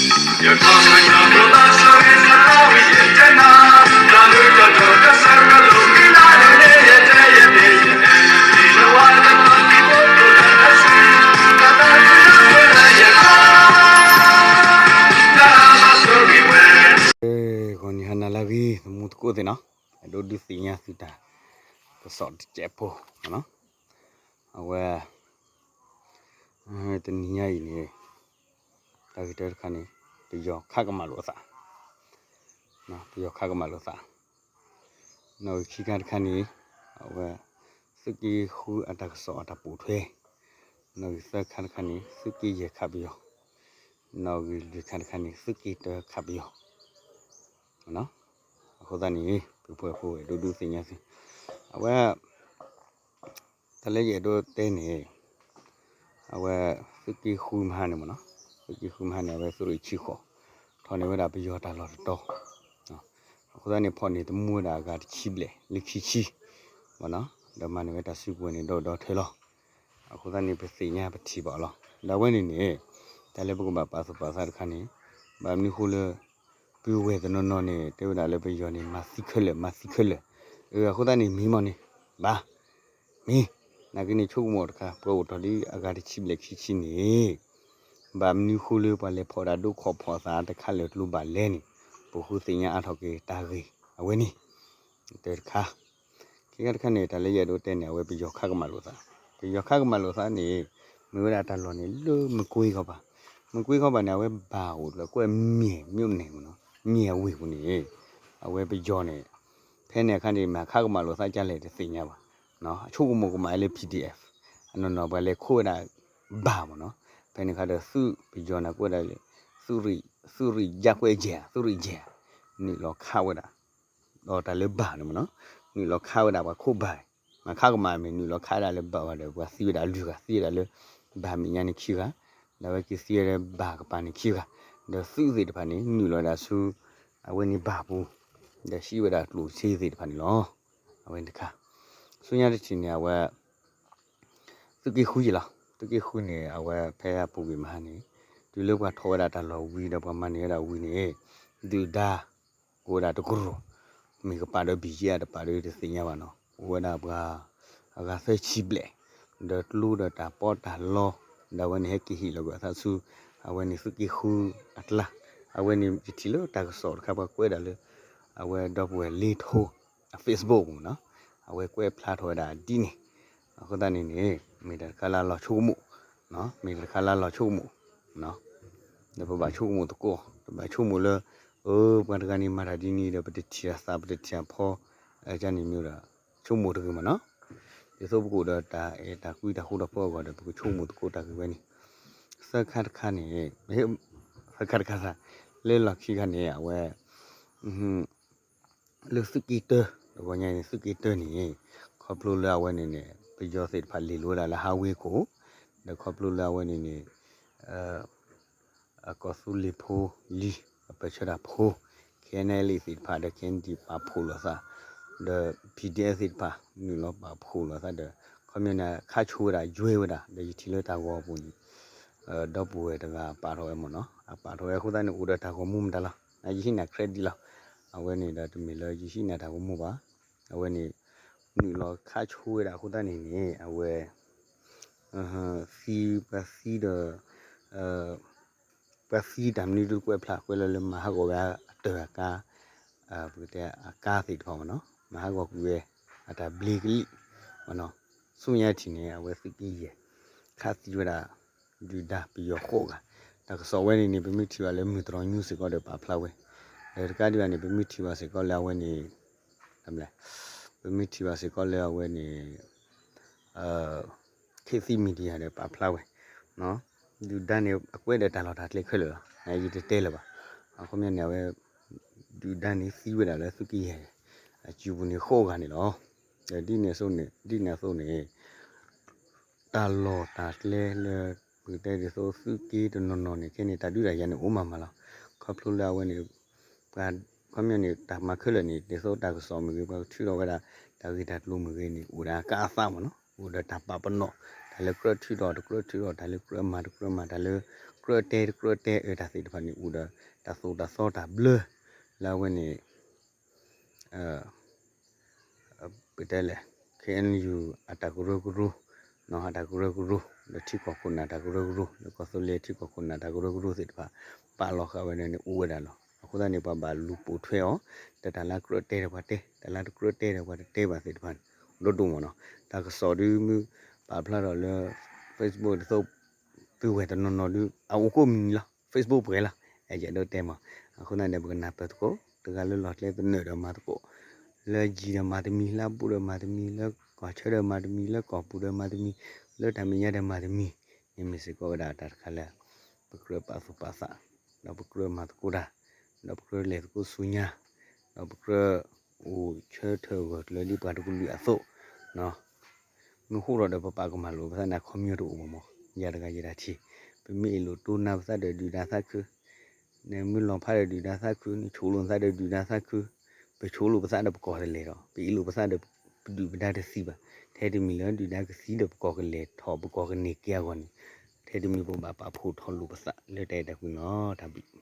ဂီၤနံၤဟါနၤလၢအဂ့ၤ သမူသကိးသ့ၣ်နီၤ, အဲၣ်ဒိးဒုးသ့ၣ်ညါသုတၢ်ကစီၣ်တစဲးဖိနီၤ, အဝဲ တနံၤညါအံၤန့ၣ် တၢ်ဂ့ၢ်တခါန့ၣ် ပယီၤခးကမၣ်လိာ်သး, ပယီၤခးကမၣ်လိာ်သး, နီၣ်ဂံၢ်ခံခါတခါန့ၣ် အဝဲ သုးက့ဃုအတၢ်ကစီၣ်အတၢ်ပိာ်ထွဲ, နီၣ်ဂံၢ်သၢခါတခါန့ၣ် သုးက့ယဲၢ်ခးပယီၤ, နီၣ်ဂံၢ်လွံၢ်ခါတခါန့ၣ် သုးက့တၢခးပယီၤ အဃိသတးန့ၣ် ပဖိဝဲၢ်ဖိအဲၣ်ဒိးဒုးသ့ၣ်ညါသု, အဝဲ တၢ်လၢယအဲၣ်ဒိးတဲန့ၣ် အဝဲ သုးက့ဃုမဟါန့ၣ်မ့ၢ်နီၤ, သုးက့ဃုမဟါန့ၣ် အဝဲသုးရ့ၣ်ဆံဃိး ထီၣ်န့ၢ်ဝဲဒၣ်ပယီၤတၢ်လီၢ်တတီၤ, အဃိသတးန့ၣ် ဖီၣ်န့ၢ်သမူဝဲဒၣ်အဂၤတဆံဘျဲၣ်လၢခံဆံ မ့ၢ်နီၤ, ဒီးမၤန့ၢ်ဝဲတၢ်စုကဝဲၤန့ၣ်ဒီဒီထဲလီၤ. အဃိသတးန့ၣ် ပသ့ၣ်ညါပထံၣ်ဘၣ်အီၤလီၤ. ဒီးအဝဲန့ၣ်န့ၣ် တၢ်လၢပကဘၣ်ပာ်သူၣ်ပာ်သးတခါန့ၣ် ဘၣ်မနုၤဃိလၢ ပုၢ်ဝဲၢ်တနီၤနီၤန့ၣ် တဲဝဲဒၣ်လၢပယီၤန့ၣ် မၤသံခဲလၢာ် မၤသံခဲလၢာ်, အဃိသတးန့ၣ် မ့ၢ်မ့ၢ်န့ၣ် ဘၣ် မ့ၢ် နာ်က့န့ၣ် ဆိကမိၣ်တခါ ပှၤအိၣ်ထီၣ်ဒ်အဂၤတဆံဘျဲၣ်ခံဆံန့ၣ် ဘၣ်မနုၤဃိလၢပှၤလဲၤဖီၣ်ဒၣ်ဒိခီၣ်ဖီၣ်သးတခါလၢာ်ကျိၤဘၣ်လဲၣ်န့ၣ် ပဃုသ့ၣ်ညါအါထီၣ်က့ၤတၢ်ဂ့ၢ်အဝဲန့ၣ် တၢ်တခါ ခံခါတခါန့ၣ် တၢ်လၢယအဲၣ်ဒိးတဲန့ၣ် အဝဲပယီၤခးကမၣ်လိာ်သး, ပယီၤခးကမၣ်လိာ်သးန့ၣ် မ့ၢ်ဝဲဒၣ်တၢ်လီၢ်န့ၣ် လၢမကွ့ကီၢ်ဘၣ်, မကွ့ကီၢ်ဘၣ်န့ၣ် အဝဲဘၣ်အိၣ်လၢကွဲၢ်မဲာ် မြို့နယ် မ့ၢ်နီၤ, မဲာ်ဝ့ၢ်ပူၤန့ၣ် အဝဲပယီၤန့ၣ် ဖဲန့ၣ်အခါန့ၣ် မ့ၢ်ခးကမၣ်လိာ်သးကလဲၣ်တသ့ၣ်ညါဘၣ်, အဆိကမိၣ်ကမၣ်လၢ P D F အနီၢ်နီၢ်ပှၤလဲၤခိးဝဲဒၣ်ဘၣ်မ့ၢ်နီၤ, ဖဲန့ၣ်အခါဒီးသုးပယီၤန့ၣ်ကွဲးဒၣ်လၢ သုးရ့ၣ် သုးရ့ၣ်ယါကွဲးယဲၢ် သုးရ့ၣ်ယဲၢ် နုာ်လီၤခးဝဲဒၣ် ဒီးတၢ်လၢဘၣ်န့ၣ်မ့ၢ်နီၤ, နုာ်လီၤခးဝဲဒၣ်ပှၤခိးဘၣ်, မ့ၢ်ခးကမၣ်မ့ၢ်နုာ်လီၤခးဒၣ်လၢဘၣ်ဝဲဒီး ပှၤသံဝဲဒၣ်လွံၢ်ဂၤ သံဝဲဒၣ်လၢ ဘၣ်မဲာ်ညါန့ၣ်ခံဂၤ, ဒီးအဝဲက့ၤသံဝဲဒၣ်ဘၣ်ကပၤန့ၣ်ခံဂၤ, ဒီးသုးသ့ၣ်တဖၣ်န့ၣ် နုာ်လီၤဒၣ်ဆူ အဝဲန့ၣ်ဘၣ်ပူၤ, ဒီးဟံးဝဲဒၣ်ကျိၣ်စ့သ့ၣ်တဖၣ်န့ၣ်လီၤ. အဝဲန့ၣ်တခါ, ဆူညါတထံၣ်န့ၣ် အဝဲ သုးက့ဃုယံၤလီၤ. သုးက့ဃုန့ၣ် အဝဲဖဲအပူၤကွံာ်မဟါန့ၣ် တုၤလၢပှၤထီၣ်ဝဲဒၣ်တၢ်လီၢ်ဝံၤဒီးပှၤမၤန့ၢ်ဝဲဒၣ်ဝံၤန့ၣ် ဒုၣ်ဒါ အိၣ်ဝဲဒၣ်တကရူၢ်, မ့ၢ်ကပၤဒီး ဘံၣ်ယ့အတပၤဒီးတသ့ၣ်ညါဘၣ်နီၤ, အိၣ်ဝဲဒၣ်ပှၤ အဂၤသၢဆံဘျဲၣ်, ဒီးကျိဒီးတၢ်ပီးတၢ်လီ, ဒီးအဝဲန့ၣ်ဟဲက့ၤဟ့ၣ်လီၤကွံာ်အသးဆူ အဝဲန့ၣ်သုးက့ဃုအကျါ, အဝဲန့ၣ်ယထံၣ်လၢတၢ်ကစီၣ်တခါပှၤကွဲးဒၣ်လၢ အဝဲဒီပုၢ်ဝဲၢ်လ့ထိ အ Facebook ပူၤနီၤ, အဝဲကွဲးဖျါထီၣ်ဝဲဒၣ်ဒ်န့ၣ်, အဃိသတးန့ၣ်န့ၣ် မ့ၢ်တၢ်တခါလၢအလီၤဆိကမိၣ်, မ့ၢ်တၢ်တခါလၢအလီၤဆိကမိၣ်, ဒီးပဘၣ်ဆိကမိၣ်သကိး, တဘၣ်ဆိကမိၣ်လၢ အၢ ပှၤတဂၤန့ၣ်မၤတၢ်ဒ်န့ၣ်ဒီး ပတထံၣ်အသး ပတထံၣ်အဖီ, ကန့ၣ်မ့ၢ်ဒီး ဆိကမိၣ်တဂ့ၤမ့ၢ်နီၤ, ဒ်သိးပကအိၣ်ဒီးတၢ်အဲၣ်တၢ်ကွံတၢ်ဃူတၢ်ဖိးအဂီၢ်ဒီး ပကဆိကမိၣ်သကိးတၢ်ဂ့ၢ်ဝဲန့ၣ်, သၢခါတခါန့ၣ်, သၢခါတခါသး, လၢလီၢ်ခံခါန့ၣ် အဝဲ လၢသုးက့တၢ, တဂီၤညါန့ၣ် သုးက့တၢန့ၣ် ခီဖျိလၢအဝဲန့ၣ်န့ၣ် ပယီၤသ့ၣ်တဖၣ်လ့ၢ်လိာ်ဝဲဒၣ်လၢဟးဝ့ကိၣ်, ဒီးခီဖျိလၢအဝဲန့ၣ်န့ၣ် အကီၢ်သူလ့ၤဖိလံၤ အပၢၢ်ဆၢတၢ်ဖိ ခဲအံၤန့ၣ်လံသ့ၣ်တဖၣ်ဒီး ခဲအံၤန့ၣ်ပာ်ဖှိၣ်လိာ်သး, ဒီး PDF သ့ၣ်တဖၣ် နုာ်လီၤပာ်ဖှိၣ်လိာ်သးဒီး ခီပညီန့ၣ် ခါဆိဝဲဒၣ် ယွဲဝဲဒၣ် ဒီးယထံၣ်လၢတၢ်ဂီၤအပူၤန့ၣ် ဒီပုၢ်ဝဲၢ်တဂၤအပာ်ထီၣ်ဝဲမ့ၢ်နီၤ, အပာ်ထီၣ်ဝဲအဃိသတးန့ၣ် အိၣ်ဒီးတၢ်ဂီၤမူမတၤလီၤ, ယဟံးန့ၢ် credit လီၤ, အဝဲန့ၣ်ဒီးတမ့ၢ်လၢယဟံးန့ၢ်တၢ်ဂီၤမူဘၣ်, အဝဲန့ၣ် နုာ်လီၤခါဆိဝဲဒၣ်အဃိသတးန့ၣ်န့ၣ် အဝဲ သံ ပှၤသံဒီး ပှၤသံတၢ်မနုၤဒုးကွဲးဖျါ ကွဲးလၢလၢမၤဟးဂီၤဝဲအတၢ်အကါ, ပကတဲအကါသ့ၣ်တဖၣ်မ့ၢ်နီၤ, မၤဟးဂီၤကွံာ်ဝဲ အတၢ်ဘျ့ကလံၣ်မ့ၢ်နီၤ, ဆူညါထံၣ်န့ၣ် အဝဲသုးက့ယဲၢ် ခးသံဝဲဒၣ် ဒုၣ်ဒါပယီၤဃိးဂၤ, တၢ်ကစီၣ်ဝဲန့ၣ်န့ၣ် ပမ့ၢ်ထံၣ်ဘၣ်လၢမုၢ်တြီၢ် news စ့ၢ်ကီးဒီးပာ်ဖျါဝဲ, ဒီးတကးဒံးဘၣ်န့ၣ် ပမ့ၢ်ထံၣ်ဘၣ်စ့ၢ်ကီးလၢအဝဲန့ၣ် ပမ့ၢ်ထံၣ်ဘၣ်စ့ၢ်ကီးလၢအဝဲန့ၣ် ခေတ်သစ် media ဒီးပာ်ဖျါဝဲ, ဒုၣ်ဒါန့ၣ် အကွဲးဒီးတၢ်လီၢ်တၢ်ကျဲခဲလၢာ်လီၤ, ယတတဲလၢၤဘၣ်, အခီပညီန့ၣ် အဝဲ ဒုၣ်ဒါန့ၣ်သံဝဲဒၣ်လၢသုးက့ယဲၢ် အစုပူၤန့ၣ်ဃိးဂၤန့ၣ်လီၤ, ဒီးဒ်န့ၣ်အသိးန့ၣ် ဒ်န့ၣ်အသိးန့ၣ် တၢ်လီၢ်တၢ်ကျဲလၢ ပကတဲဒ်သိးသုးက့တနီၤနီၤန့ၣ် ခဲန့ၣ် တၢ်ဒုးတၢ်ယၤန့ၣ်အိၣ်မးမးလီၤ, ခီဖျိလၢအဝဲန့ၣ် ပှၤ ခီပညီန့ၣ် တၢ်မၤခဲလၢာ်န့ၣ် ဒ်သိးတၢ်ကစီၣ်မ့ၢ်ဂ့ၤ ပှၤကထုးထီၣ်ဝဲဒၣ် တၢ်ဂ့ၢ်တၢ်ကျိၤမ့ၢ်ဂ့ၤန့ၣ် အိၣ်ဒီးအကါအသးမ့ၢ်နီၤ, အိၣ်ဒီးတၢ်ပာ်ပနီၣ်, တၢ်လၢကြၢးထုးထီၣ်တကြၢးထုးထီၣ်, တၢ်လၢကြၢးမၤတကြၢးမၤ, တၢ်လၢ ကြၢးတဲတကြၢးတဲအၢတၢ်သ့ၣ်တဖၣ်န့ၣ် အိၣ်ဒီးတၢ်သိၣ်တၢ်သီတၢ်ဘျၢ လၢအဝဲန့ၣ် ပတဲလဲၣ် ခ့ၣ်အဲၣ်ယူၣ် အတၢ်ကရၢကရိ, အတၢ်ကရၢကရိ, ဒီးထံကီၢ်ခိၣ်နၢ်တၢ်ကရၢကရိ, ဒီးကီၢ်သူလ့ၤထံကီၢ်ခိၣ်နၢ်တၢ်ကရၢကရိသ့ၣ်တဖၣ် ပာ်လီၤဃာ်ဝဲဒၣ်န့ၣ်အိၣ်ဝဲဒၣ်လီၤ. အဃိသတးန့ၣ် ပှၤဘၣ်လူၤပိာ်ထွဲအီၤ, ဒီးတၢ်လၢကြၢးတဲဒီးပှၤတဲ, တၢ်လၢတကြၢးတဲဒီးပှၤတတဲဘၣ်သ့ၣ်တဖၣ်န့ၣ် ဒိၣ်ဒိၣ်မးနီၤ. တၢ်ကစီၣ်ဒုမ့ၢ်ပာ်ဖျါထီၣ်လၢ Facebook တသိး သုဝဲတနီၤနီၤဒု အအိၣ်ကိးမုၢ်နံၤလီၤ Facebook ပှဲၤလီၤ. အဲယအဲၣ်ဒိးတဲမး, အဃိသတးန့ၣ် ပကနၢ်ပၢၢ်သကိး တဂၤလၢလီၢ်ကျဲသနၢၣ်ဒီးမၤသကိး, လၢယံၤဒီးမၤတမံၤ, လၢဘူၣ်ဒီးမၤတမံၤ, လၢကီၢ်ဆၢဒီးမၤတမံၤ, လၢကီၢ်ပူၤဒီးမၤတမံၤ, လၢတၢ်မဲာ်ညါဒီးမၤတမံၤ, န့ၣ်မ့ၢ်စ့ၢ်ကီးဝဲဒၣ်တၢ်တခါလၢ ပကြၢးပာ်သူၣ်ပာ်သး, ဒီးပကြၢးမၤသကိးတၢ်, ဒီးပကြၢးလဲၤသကိးဆူညါ, ဒီးပကြၢးအိၣ်ဆၢထၢၣ်ဂၢၢ်ကျၢၤဒ်ပှၤတကလုာ်အသိး မ့ၢ်ဃိထီၣ်ဒီးပပာ်ကမၣ်လိာ်ပသးန့ၣ် အခီပညီတအိၣ်ဘၣ်မး, ယၤတဂၤယတၢ်ထံၣ်, ပမ့ၢ်အ့ၣ်လိာ်တိၢ်နါပသးဒီးဒုၣ်ဒါသးခု, နမ့ၢ်လီၤဖးဒီးဒုၣ်ဒါသးခု, နဆိၣ်လိာ်နသးဒီးဒုၣ်ဒါသးခု, ပဆိၣ်လိာ်ပသးဒီးပကီၢ်တလဲၤဒီး ပအ့ၣ်လိာ်ပသးဒီးပဒုၣ်ပဒါတသံဘၣ်. ထဲတမံၤလၢဒုၣ်ဒါကသံဒီးပကီၢ်ကလဲၤထီၣ်ပကီၢ်ကန့ၢ်က့ၤအဂီၢ်န့ၣ်, ထဲတမံၤပဘၣ်ပာ်ဖှိၣ်ထီၣ်လိာ်ပသးလၢတၢ်အဲၣ်တၢ်ကွံနီၤ တၢ်ဘျုး